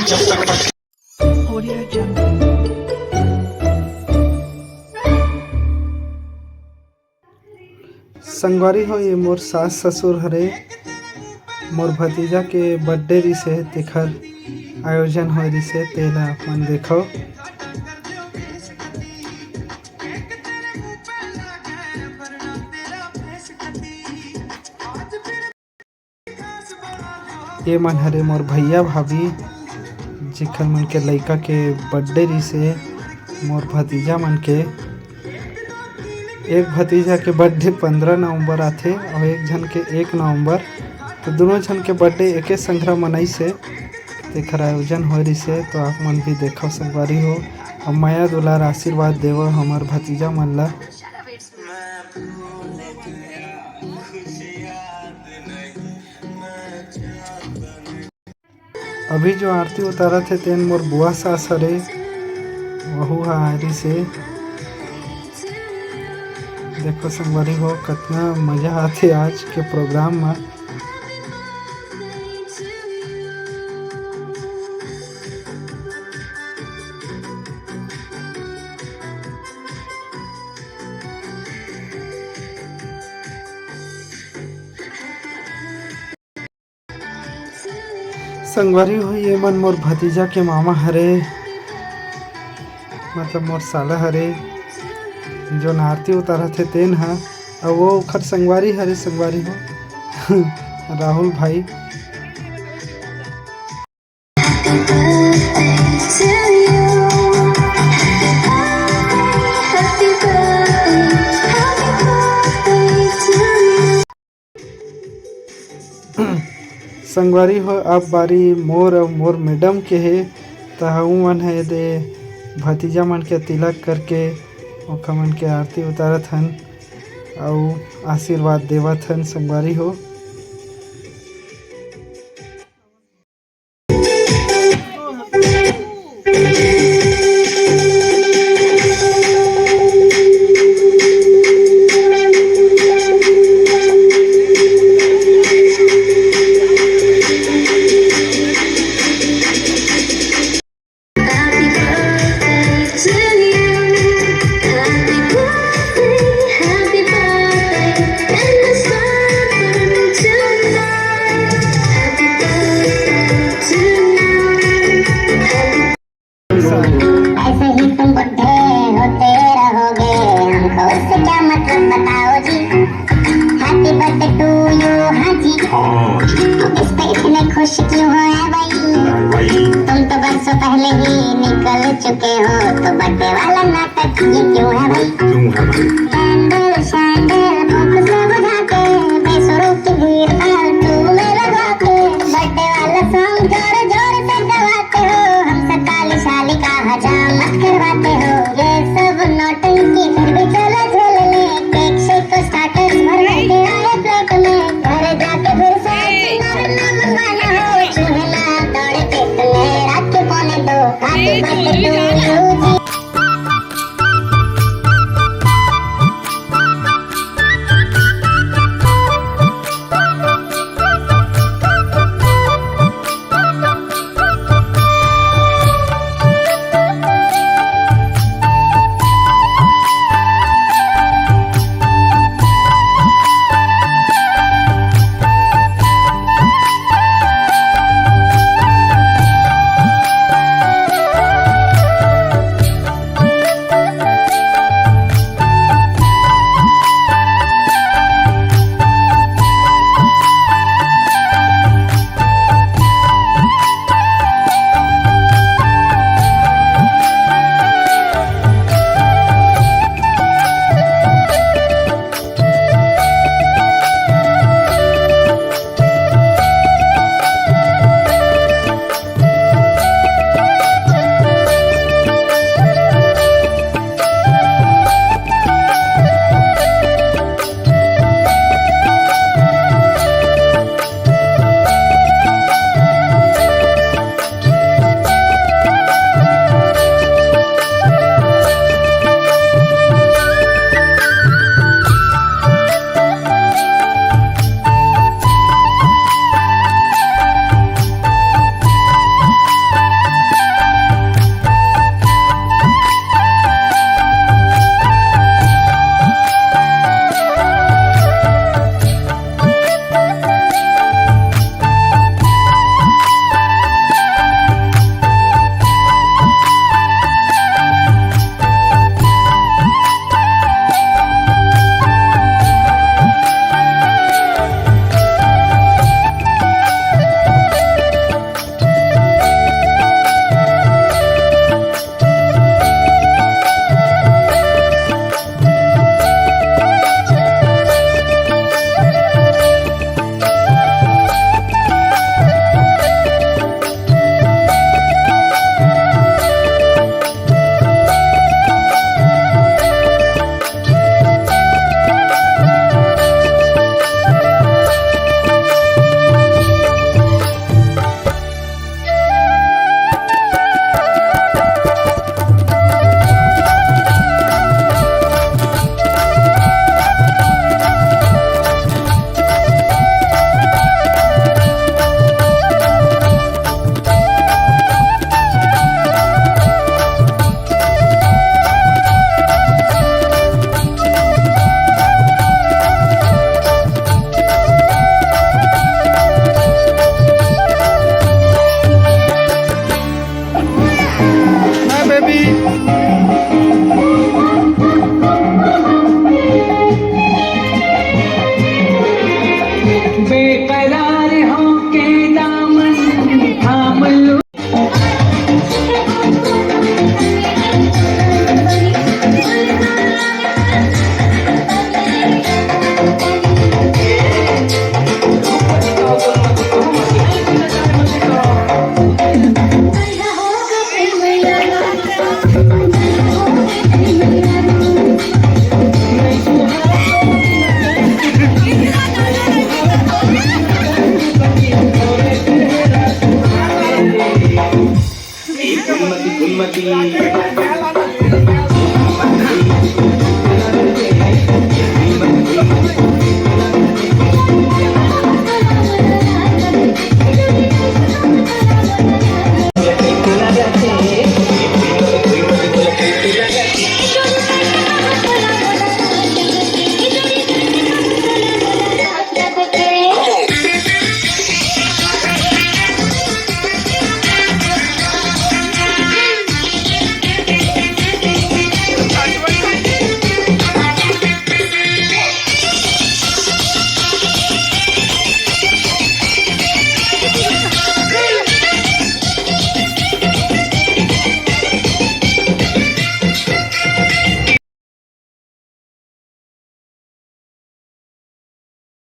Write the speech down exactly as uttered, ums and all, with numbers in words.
Audio Jungle। संगवारी हो, ये मोर सास ससुर हरे, मोर भतीजा के बर्थडे रिसे, तेखर आयोजन होए रिसे, तेला अपन देखो। ये मन हरे मोर भैया भाभी, जेखर मन के लइका के बर्थडे रिसे, मोर भतीजा मन के। एक भतीजा के बर्थडे पंद्रह नवंबर आथे अउ एक झन के एक नवंबर, तो दोनों झन के बर्थडे एके संघरा मनाइसे, तेखर आयोजन होए रिसे। तो आप मन भी देखव संगवारी हो, अउ मया दुलार आशीर्वाद देवव हमर भतीजा मन ला। अभी जो आरती उतारत हे, तेन मोर बुआ सास हरे, वहू ह आए रिसे। देखो संगवारी हो, कतना मजा आथे आज के प्रोग्राम म। संगवारी हो, ये मन मोर भतीजा के मामा हरे, मतलब मोर साला हरे, जो आरती उतारत हे तेन ह, अउ वो ओखर संगवारी हरे, संगवारी हो, राहुल भाई। संगवारी हो, अब बारी मोर अउ मोर मैडम के हे, त हमू मन ह एदे भतीजा मन के तिलक करके ओखर मन के आरती उतारत हन अउ आशीर्वाद देवत हन संगवारी हो। ऐसे ही तुम बुढ़े होते रहोगे, हमको उससे क्या मतलब बताओ जी। Happy birthday to you, हाँ जी। हाँ जी। इस पे इतने खुश क्यों हो, ऐ भाई? ऐ भाई। तुम तो बरसों पहले ही निकल चुके हो, तो बर्थडे वाला नाटक ये क्यों है भाई? क्यों है भाई? Candle, candle, फूंक से बुझा के, बेसुरों की भीड़ फालतू में लगा के, बर्थडे वाला सॉन्ग जोर जोर से गवाते हो, हमसे काली शाली का हजामत करवाते हो। ये सब नौटंकी फिर भी चलो झेल ले, केक शेक को स्टार्टर्स भर भर के आए प्लेट में, घर जाके फिर से नमकीन मंगवाना हो, चूहे ना दौड़े पेट में, रात के पौने दो, Happy birthday to you ji. Phoolmati, Phoolmati.